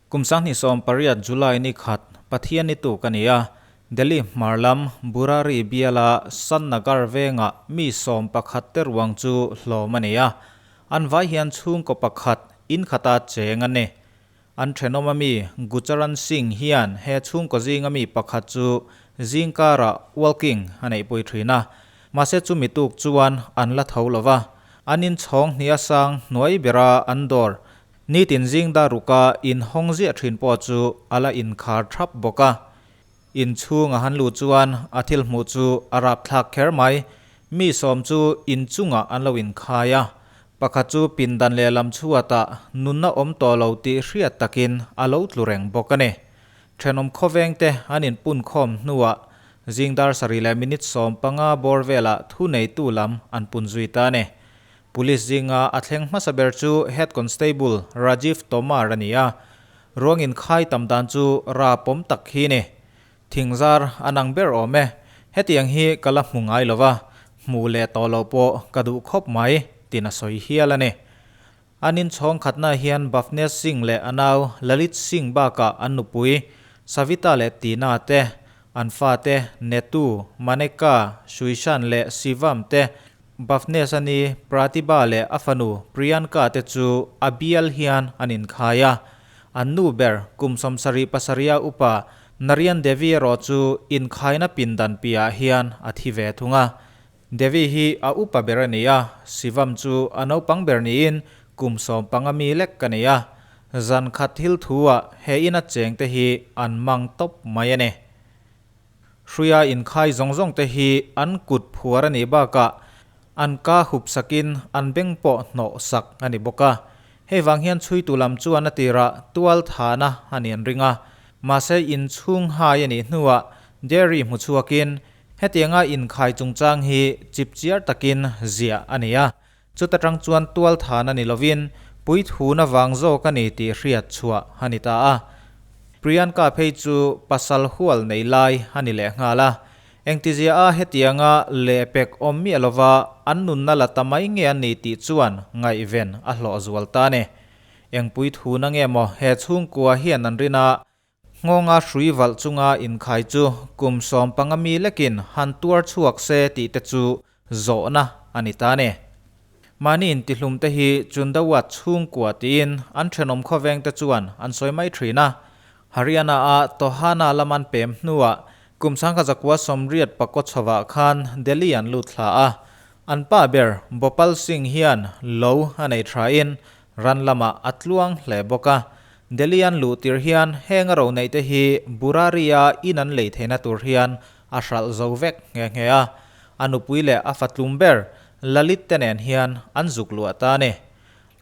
Kum 2018 July ni khat, Pathian ni tuk a ni a, Delhi hmar lam Burari biala Sant Nagar vengah mi 11 te ruang chu hlawm a ni a, an vai hian chhungkaw pakhat in khata cheng a ni. An thenawm ami Gucharan Singh hian he chhungkaw zinga mi pakhat chu zingkarah walking a neihpui thin a, mahse chumi tuk chuan an la tho lo va, an inchhawng hnih a sang hnuai bera an dawr Nitin zing dar ruka inhawng ziah thin pawh chu a la inkhar thap bawk a. Inchhung a han luh chuan a thil hmuh chu a rapthlak kher mai. Mi sawm chu inchungah an lo inkhai a. Pakhat chu pindan lehlam chhuatah nunna awm tawh lo tih hriat takin a lo tlu reng bawk a ni. Thenawm khawvengte an inpunkhawm hnuah zing dar sarih leh minute 15 bawr velah thuneitu lam an pun zui ta a ni. Police zinga a thleng hmasa ber chu Head Constable Rajiv Tomar a ni a, ruang inkhai tam dan chu ra pawm tak hi ni. Thingzar a nang ber awm e, hetiang hi ka la hmu ngai lo va, hmuh leh tawh loh pawh ka duh khawp mai, tiin a sawi hial a ni. An inchhawng khatna hian Bhavnesh Singh leh a nau Lalit Singh bakah an nupui Savita leh Tina te, an fate Netu, Maneka, Shuishan leh Shivam te, Bhavnesh a ni, Pratibha leh a fanu Priyanka te chu a bial hian an inkhai a. An nu ber kum 77 a upa Narayan Devi erawh chu inkhaina pindan piahah hian a thi ve thung a. Devi hi a upa ber a ni a, Shivam chu a naupang ber niin kum 15 mi lek a ni a. Zan khat thil thu-ah he ina chengte hi an mang tawp mai a ni. Hruia inkhai zawng zawng te hi an kut phuar a nih bakah an ka hup sakin an beng pawh hnawh sak a ni bawk a. Hei vang hian chhuitu lam chuan a tirah tual thahna a ni an ring a. Mahse inchhung hai a nih hnuah Dairy hmu chhuakin hetianga inkhai chungchang hi chipchiar takin ziah a ni a. Chuta tang chuan tual than a ni lovin puithuna vang zawk a ni tih hriat chhuah a ni ta a. Priyanka phei chu pasal hual nei lai a ni leh nghal a. Engtizia a hetianga lehpek awm miah lova an nunna la ta mai nge an ni tih chuan ngaihven a hlawh zual ta a ni. Eng puithuna nge maw he chhungkua hian an rin a, Nghawnga hrui valh chunga inkhai chu kum 15 mi lekin han tuar chhuak se tih te chu zawhna a ni ta ni. Mahni intihlum te hi Chundawat chhungkua tiin an thenawm khawveng te chuan an sawi mai thin a. Haryana-a Tohana laman pem hnuah kum 1984 chhovah khan Delhi an lut thla a. An pa ber Bhopal Singh hian lo a nei thain ran lamah a tluang hle bawk a. Delhi an luh tir hian heng a ro neih te hi Burari-a in an lei theihna tur hian a hralh zo vek nghe nghe a. A nupui leh a fatlum ber Lalit te nen hian an zuk luah ta a ni.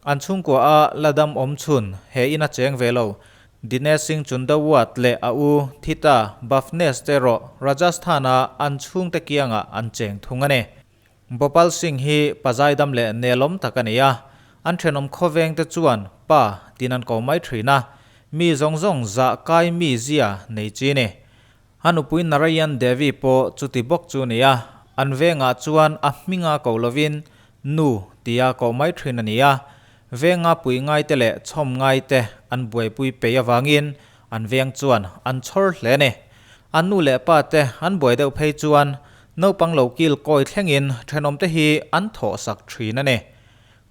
An chhungkua a la dam awm chhun he in a cheng ve lo. Dinesh Singh Chundawat leh a u Thita Bhavnesh te erawh Rajasthan-a an chhungte kiangah an cheng thung a ni. Bhopal Singh hi pa zaidam leh nelawm tak a ni a, an thenawm khawveng te chuan pa tin an ko mai thin a, mi zawng zawng zah kai mi zia nei chi ni. A nupui Narayan Devi pawh chuti bawk chu ni a, an vengah chuan a hminga ko lovin nu tia koh mai thin a ni a, venga pui ngai te leh chhawm ngai te an buaipui pei avangin an veng chuan an chhawr hle ni. An nu leh pa te an buai deuh phei chuan naupang lo kil kawi thlengin thenawm te hi an thawh sak thin a ni.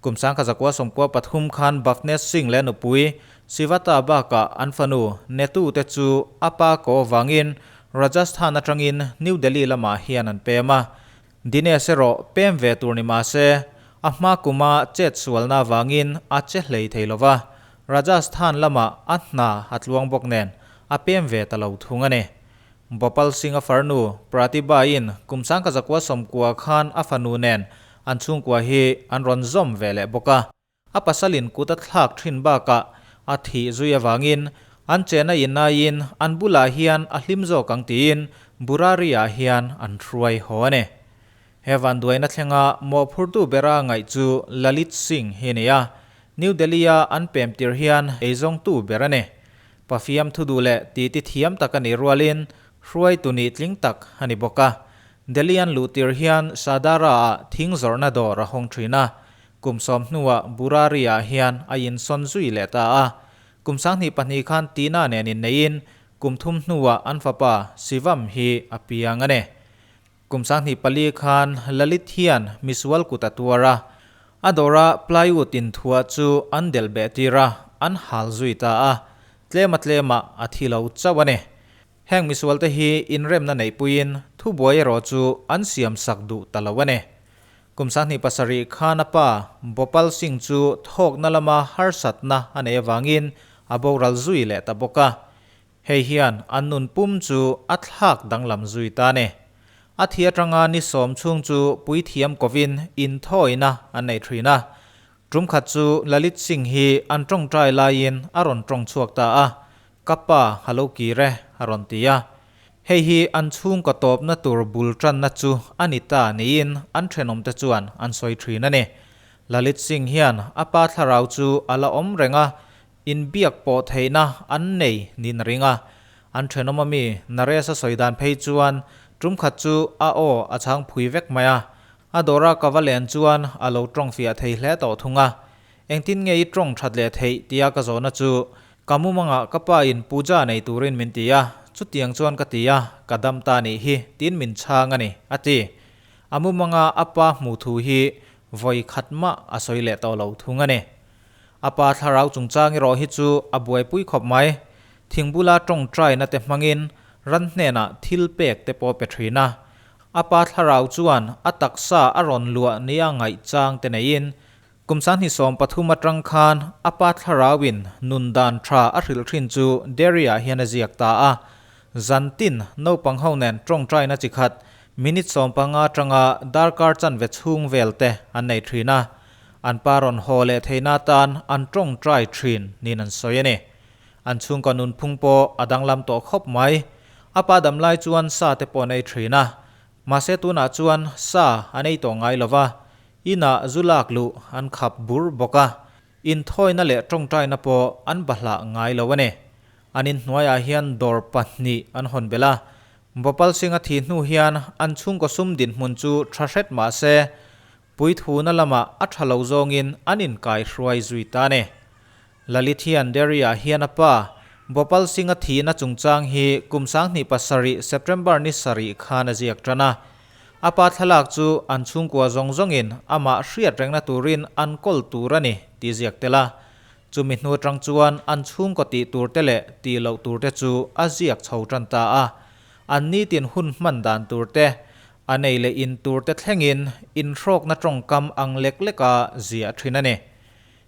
Kum 1993 khan Bhavnesh Singh leh nupui Sivata bakah an fanu Netu te chu a pa ko avangin Rajasthan atangin New Delhi lamah hian an pem a. Dinesh erawh pem ve tur ni mah se, a hma kuma chet sualna avangin a che hlei thei lo va, Rajasthan lamah a hna a tluang bawk nen a pem ve ta lo thung a ni. Bhopal Singh-a farnu Pratibha-in kum 1990 khan a fanu nen an chhungkua hi an rawn zawm ve leh bawk a. A pasalin kut a thlak thin bakah a thih zui avangin an chena inaiin an bulah hian a hlim zawk ang tiin Burari-ah hian an hruai haw a ni. He vanduaina thlenga mawhphurtu bera ngaih chu Lalit Singh hi a ni a, New Delhi-a an pem tir hian eizawngtu ber a ni. Pafiam thu duh leh titi thiam tak a nih rualin hruaitu nih tling tak a ni bawk a. Delhi an luh tir hian Sadara-ah thing zawrhna dawr a hawng thin a. Kum 10 hnuah Burari-ah hian a insawn zui leh ta a. Kum 2002 khan Tina nen inneiin kum thum hnuah an fapa Shivam hi a piang a ni. Kum 2004 khan Lalit hian misual kut a tuar a, a dawra plywood inthuah chu an delh beh tir a, an hal zui ta a, tlema tlemah a thi lo chauh a ni. Heng misualte hi inremna neihpuiin thubuai erawh chu an siamsak duh ta lo a ni. Kum 2007 khan a pa Bhopal Singh chu thawkna lama harsatna a neih avangin a boral zui leh ta bawk a. Hei hian an nun pum chu a thlak danglam zui ta a ni. A thi atanga ni sawm chhung chu puithiam kovin inthawina an nei thin a. Tum khat chu Lalit Singh hi an tawngtai laiin a rawn tawng chhuak ta a, Ka pa, halo kir e, a rawn ti a. Hei hi an chhungkaw tawpna tur bul tanna chu a ni ta niin an thenawmte chuan an sawi thin a ni. Lalit Singh hian a pa thlarau chu a la awm reng a, Inbiak pawh theihna an nei niin a ring a. An thenawm ami Naresh a sawi dan phei chuan tum khat chu a aw a chhang phui vek mai a. A dawra ka va len chuan a lo tawng fiah thei hle tawh thung a. Engtin nge i tawng that leh theih tia ka zawhna chu ka mumangah ka pa in puja nei turin min ti a, chutiang chuan ka ti a, ka dam ta nih hi tiin min chhang a ni, a ti. A mumanga a pa hmuh thu hi vawi khat mah a sawi leh tawh lo thung a ni. A pa thlarau chungchang erawh hi chu a buaipui khawp mai. Thing bula tawngtaina te hmangin ran hnenah thil pek te pawh pe thin a. A pa thlarau chuan a taksa a rawn luah nia ngaih chang te neiin kum 2013 atang khan a pa thlarauin nun dan tha a hrilh thin chu dairy-ah hian a ziak ta a. Zantin naupang ho nen tawngtaina chi khat minute 15 atanga darkar chanve chhung vel te an nei thin a. An pa rawn haw leh theihna atan an tawngtai thin niin an sawi a ni. An chhungkaw nunphung pawh a danglam tawh khawp mai. A pa dam lai chuan sa te pawh an ei thin a. Mahse tunah chuan sa an ei tawh ngai lo va, inah zu lak luh an khap bur bawk a. Inthawina leh tawngtaina pawh an bahlah ngai lo a ni. An inhnuaiah hian dawr pahnih an hawn belh a. Bhopal Singh a thih hnu hian an chhungkaw sum dinhmun chu tha hret mah se, Puithuna lamah a tha lo zawngin an inkaihruai zui ta a ni. Lalithian Dairy-ah hian a pa, Bhopal Singh-a thihna chungchang hi kum 2007 September ni sarih khan a ziak tan a. A pa thlalak chu an chhungkua zawng zawngin amah hriat rengna turin an kawl tur a ni tih ziak tel a. Chumi hnu atang chuan an chhungkaw tih turte leh tih loh turte chu a ziak chho tan ta a. An nitin hun hman dan turte, A nei leh in tur te thlengin inhrawkna tawngkam ang lek leka ziah thin a ni.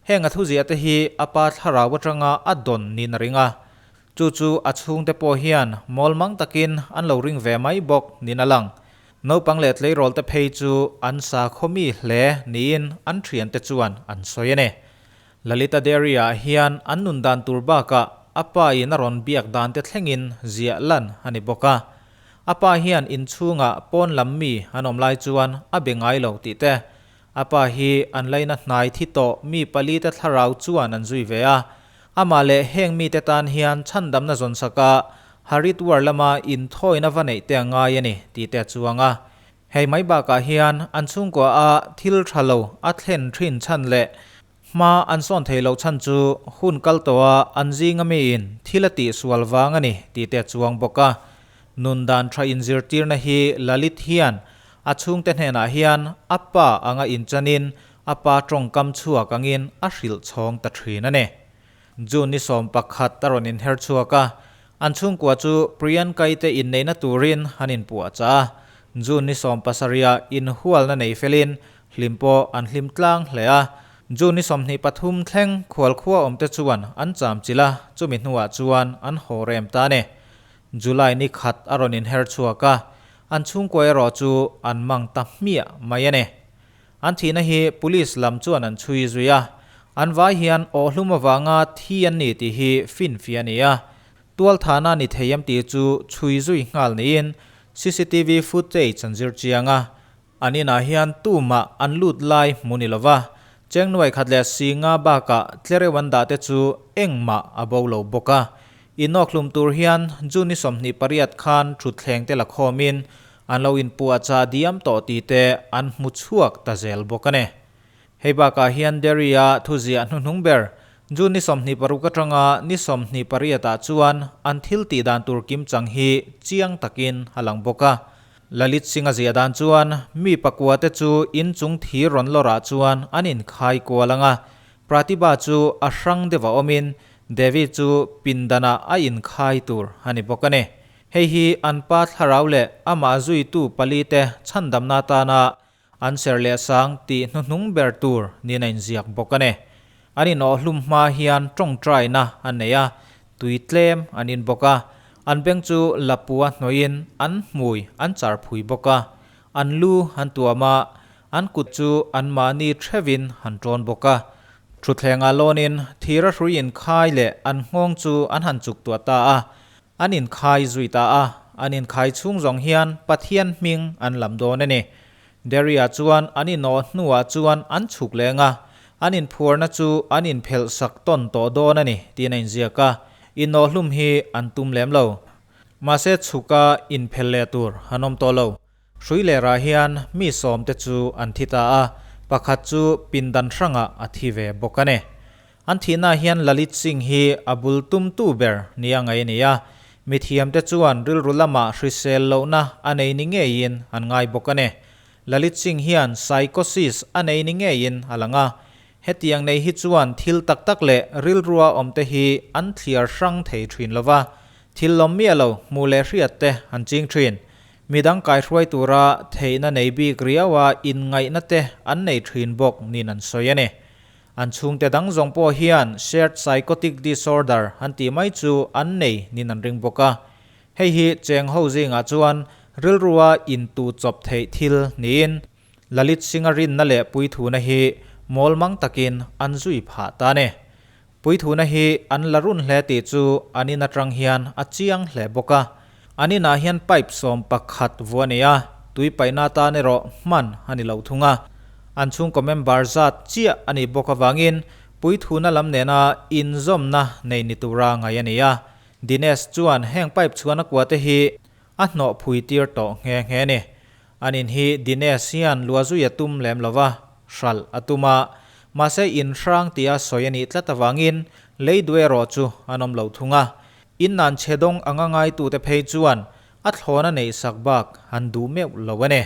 Heng a thuziah te hi a pa thlarau atanga a dawn niin a ring a. Chu chu a chhungte pawh hian mawlmang takin an lo ring ve mai bawk niin a lang. Naupang leh tleirawl te phei chu an sakhaw mi hle niin an thiante chuan an sawi a ni. Lalita Dairy-ah hian an nun dan tur bakah a pa in a rawn biak dan te thlengin ziah lan a ni bawk a. A pa hian inchhungah pawn lam mi an awm lai chuan a be ngai lo tih te. A pa hi an laina hnai thi tawh mi pali te thlarau chuan an zui ve a. Amah leh heng mite tan hian chhandamna zawn saka Haridwar lama inthawina va neih te a ngai a ni tih te a chuang a. Hei mai bakah hian an chhungkua a thil tha lo a thlen thin chhan leh Hma an sawn thei loh chhan chu hun kal tawha an zinga miin thil a tihsual vang a ni tih te a chuang bawk a. Nun dan tha inzirtirna hi Lalit hian a chhungte hnenah hian a pa anga inchanin a pa tawngkam chhuak angin a hrilh chhawng ta thin a ni. June ni 11 a rawn inher chhuak a, an chhungkua chu Priyanka-i te inneihna turin an inpuah chah a. June ni 17 ah inhualna nei felin hlim pawh an hlim tlang hle a. June ni 23 thleng khualkhua awmte chuan an cham chilh a, chumi hnuah chuan an haw rem ta a ni. July ni khat a rawn inher chhuak a, an chhungkua erawh chu an mang ta hmiah mai a ni. An thihna hi Police lam chuan an chhui zui a, an vai hian awhlum avanga thi an ni tih hi finfiah a ni a, tualthahna ni thei em tih chu chhui zui nghal niin cctv footage an zir chiang a, an inah hian tumah an lut lai hmu ni lova, cheng nuai khat leh si nga bakah tlereuh an dah te chu engmah a bo lo bawk a. Inawkhlum tur hian June ni 28 khan thutthleng te la khawmin An lo inpuah chah diam tawh tih te an hmu chhuak ta zel bawk a ni. Hei bakah hian Derry-a thuziah hnuhnung ber June ni 26 atanga ni 28 ah chuan an thil tih dan tur kimchang hi chiang takin a lang bawk a. Lalit Singh-a ziah dan chuan mi pakua te chu inchung thir rawn lawrah chuan an inkhai kual ang a, Pratibha chu a hrang deuh a awmin Devi chu pindanah a inkhai tur a ni bawk a ni. Hei hi an pa thlarau leh amah zuitu pali te chhandamna atana An ser leh sang tih hnuhnung ber tur niin a inziak bawk a ni. An inawhhlum hma hian tawngtaina an nei a, tui tlem an in bawk a. An beng chu lapua hnawhin an hmui an char phui bawk a. An lu an tuam a, an kut chu anmahni theuhin han tawn bawk a. Thutthlengah lawnin thira hrui inkhai leh an nghawng chu an han chuk tuah ta a. An inkhai zui ta a, an inkhai chhung zawng hian Pathian hming an lam dawn a ni. Derry-ah chuan an inawh hnuah chuan an chhuk leng a, an inphuarna chu an inphelh sak tawn tawh dawn a ni tiin a inziak a, inawhhlum hi an tum lem lo. Mahse chhuka inphelh leh tur an awm tawh lo. Hrui lerah hian mi sawmte chu an thi ta a, pakhat chu pindan hrangah a thi ve bawk a ni. An thihnaah hian Lalit Singh hi a bul tumtu ber nia ngaih a ni a, mithiamte chuan rilru lamah hrisel lohna a nei ni ngeiin an ngai bawk a ni. Lalit Singh hian psychosis a nei ni ngeiin a lang a, hetiang nei hi chuan thil tak tak leh rilrua awmte hi an thliar hrang thei thin lo va, thil lawm miah lo hmuh leh hriat te an ching thin. Midang kaihruai tura theihna nei bik riaua inngaihna te an nei thin bawk niin an sawi a ni. An chhungte dang zawng pawh hian shared psychotic disorder an tih mai chu an nei niin an ring bawk a. Hei hi cheng ho zingah chuan rilrua intu chawp theih thil niin Lalit Singh-a rinna leh puithuna hi mawlmang takin an zui phah ta a ni. Puithuna hi an la run hle tih chu an in atang hian a chiang hle bawk a. An inah hian pipe 11 vuah a ni a, tui paihna atan erawh hman a ni lo thung a. An chhungkaw member zat chiah a nih bawk avangin Puithuna lam nena inzawmna nei ni tura ngaih a ni a. Dinesh chuan heng pipe chhuan a kua te hi a hnawh phui tir tawh nghe nghe a ni. An in hi Dinesh hian luahzui a tum lem lo va, hralh a tum a. Mahse inhrang tia sawi a nih tlat avangin lei duh erawh chu an awm lo thung a. In nan chhe dawng anga ngaitute phei chuan a thlawn a neih sak bak an duh meuh lo a ni.